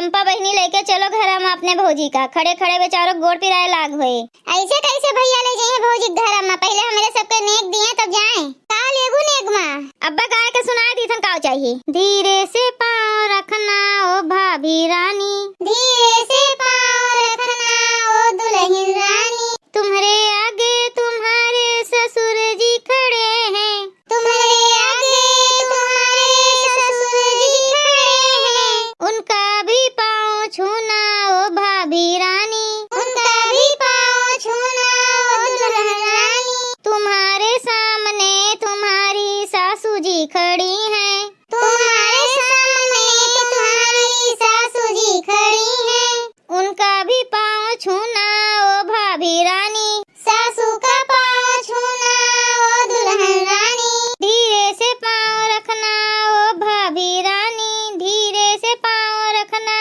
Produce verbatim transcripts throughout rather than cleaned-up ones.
चंपा बहिनी, लेके चलो घरा मा अपने भौजी का, खड़े खड़े बेचारो गोड़ पिराए लाग होए। ऐसे कैसे भैया ले जाइए भौजी के घरा मा? पहिले हमरे सबके नेग दिए तब जाए। का लेबू नेग मा? अब्बा गाय के सुनाए दीथन का चाही। धीरे से पाँव रखना ओ भाभी रानी, धीरे से पाँव रखना ओ दुल्हन रानी, तुम्हरे आगे तुम्हारे ससुर जी खड़े हैं, तुम्हरे आगे तुम्हारे ससुर जी खड़े हैं, उनका भी पाँव छूना ओ भाभी रानी, उनका भी पाँव छूना ओ दुल्हन रानी, तुम्हारे सामने तुम्हारी सासू जी खड़ी हैं, तुम्हारे सामने तुम्हारी सासू जी खड़ी हैं, उनका भी पाँव छूना ओ भाभी रानी, सासू का पाँव छूना ओ दुल्हन रानी, धीरे से पाँव रखना ओ भाभी रानी, धीरे से पाँव रखना।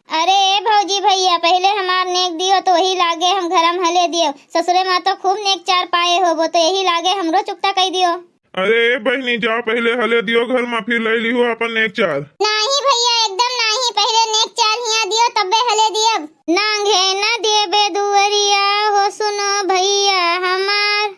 अरे ए भौजी भैया, पहिले हमार नेग दियो तो वही लागे हम घरम हले दियो। ससुरे मा तो खूब नेग चार पाए होबो, तो यही लागे हमरो चुकता कई दियो। अरे ए बहिनी, जा पहिले हले दियो घर मा, फिर लई लिहो अपन नेग चार। नाही भैया, एकदम नाही, पहिले नेग चार हिया दियो तब्बे हले दियब। नांगे न देबे दुअरिया हो सुनो भैया हमार,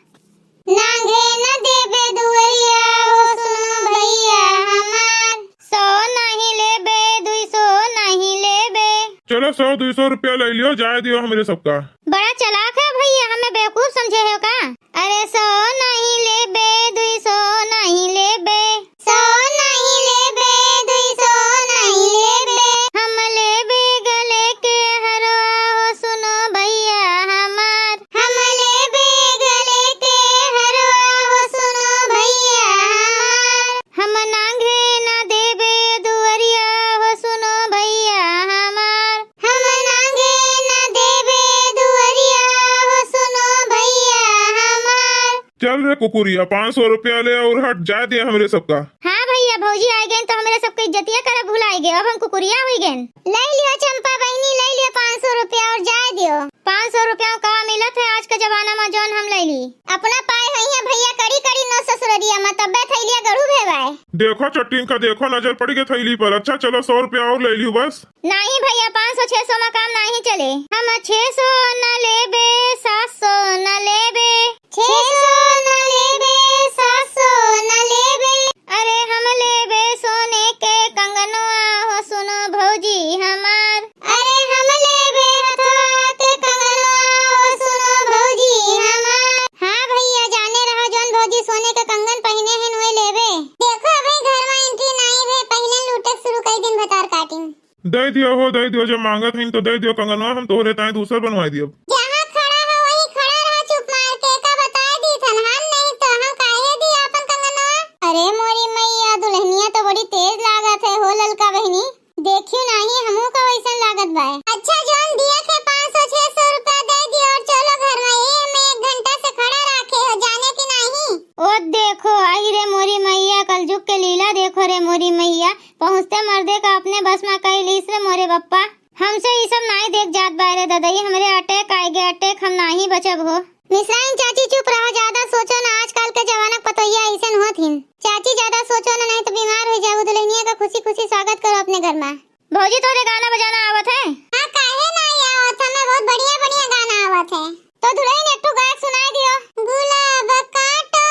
नांगे न देबे दुअरिया हो सुनो भैया हमार, सौ नाही लेबे दुई सौ नाही लेबे। चलो सौ दुई सौ रुपया लई लियो, जाए दियो हमरे सबका। बड़ा चालाक है भैया, हमें बेवकूफ समझे हो का? अरे सौ नाही लेबे दुई सौ नाही लेबे, सौ नाही लेबे दुई सौ नाही लेबे, हम लेबे गले के हरवा हो सुनो भैया हमार, हम लेबे गले के हरवा हो सुनो भैया हमार, हम नांगे ना देबे दुअरिया हो सुनो भैया हमार, हम नांगे ना देबे दुअरिया हो सुनो भैया हमार। चल रे कुकुरिया, पाँच सौ रुपया ले और हट, जाए दे हमरे सबका। हाँ भैया, भौजी आए गए तो हमरे सबके इज्जतिया करे भुलाए गए, अब हम कुकुरिया हुई गए। ले लियो चंपा बहिनी, ले लियो पाँच सौ रुपया और जाए दियो। पाँच सौ रुपया का मिलत है आज के जमाना मा, जौन हम ले ली। अपना पाए हुई है भैया, कड़ी कड़ी नौ ससुररिया मा, तब्बे थैलिया गड़ू भेवाए। देखो चट्टीन का, देखो नजर पड़ गई थैली पर। अच्छा चलो, सौ रुपया और ले लियो बस। नाही भैया, पाँच सौ छह सौ मा काम नाही चले। हम छह सौ न लेबे, सात सौ न लेबे। छह सौ न लेबे, सात सौ न लेबे। अरे हम लेबे सोने के कंगनवा हो सुनो भौजी हमार। अरे हम लेबे हथवा के कंगनवा हो सुनो भौजी हमार। हाँ भैया, जाने रहो जौन भौजी सोने के कंगन पहिने हैं, उहे लेबे। देखो अबे घर मा entry नाही भे, पहिले लूटे शुरू कई दिन भतार काटिन। दे दियो हो, दे दियो, जब मांगत हईन तो दे दियो कंगनवा, हम तोहरे ताई दूसर बनवाई दियब। जहाँ खड़ा हो वहीं खड़ा रहा चुप मार के, का बताए दी थन हम, नहीं तो हम काहे दी आपन कंगनवा। अरे मोरी मैया, दुल्हनिया तो बड़ी तेज लागत है हो ललका बहिनी, देखियो नाही हमहू का वैसन लागत बाय। अच्छा जौन दिया के पाँच सौ छह सौ रुपया दे दियो और चलो घर मा, ये हमें एक घंटा से खड़ा राखे हो, जाने की नाही। ओ देखो, आई रे मोरी मैया, कलजुग के लीला देखो रे मोरी मैया, पहुँचते मर्दे का अपने बस मा कई लीस रे मोरे बप्पा। हमसे ई सब नाई देख जात बाय रे ददई, हमरे attack आए गे, attack, हम नाही बचब हो। मिश्राइन चाची चुप रहो, ज्यादा सोचो ना, आजकल के जमाना के पतोहिया अइसन होत हिन। चाची ज्यादा सोचो ना, नहीं तो बीमार हो जाओ। दुल्हनिया का खुशी खुशी स्वागत करो अपने घर मा। भौजी तोहरे गाना बजाना आवत है? हाँ, काहे नाई आवत है, हमें बहुत बढ़िया बढ़िया गाना आवत है। तो दुल्हन एक ठो गायक सुनाई दियो। गुलाब कांटों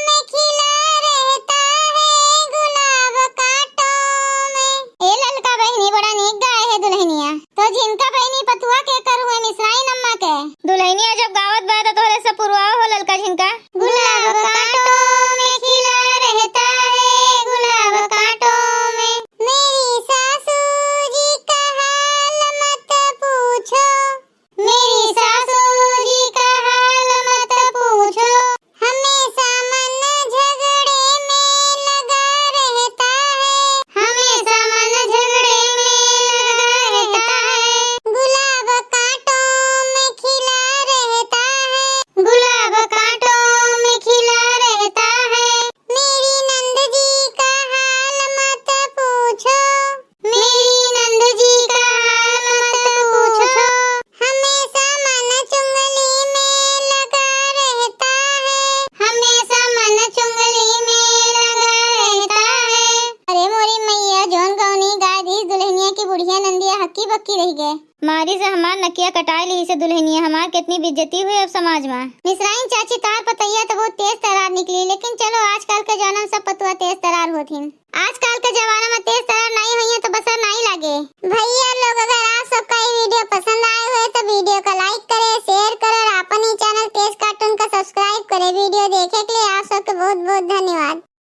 में खिला रहता है, गुलाब कांटों में। ए ललका बहिनी, बड़ा नीक गाए है दुल्हनिया। तो झिनका बहिनी पतुआ के करू है मिश्राइन अम्मा के। दुल्हनिया जब गावत बा तो तोहरे से पुरवाओ हो ललका झिनका। गुलाब कांटों में खिला रहता है, गुलाब कांटों में। मेरी सासू जी का हाल मत पूछो, मेरी सासू जी का हक्की बक्की रहि गए। मारी से हमार नकिया कटाइ लिहिसे दुलहिनिया, हमार केतनी बेइज्जती हुए अब समाज मा। मिसराइन चाची, तोहार पतोहिया त बहुत तेज तरार निकली, लेकिन चलो, आजकल के जमाना मा सब पतोहिया तेज तरार होत हिन। आजकल के जमाना मा तेज तरार नाहीं होइहैं त बसर नाहीं लागे। भइया लोग, अगर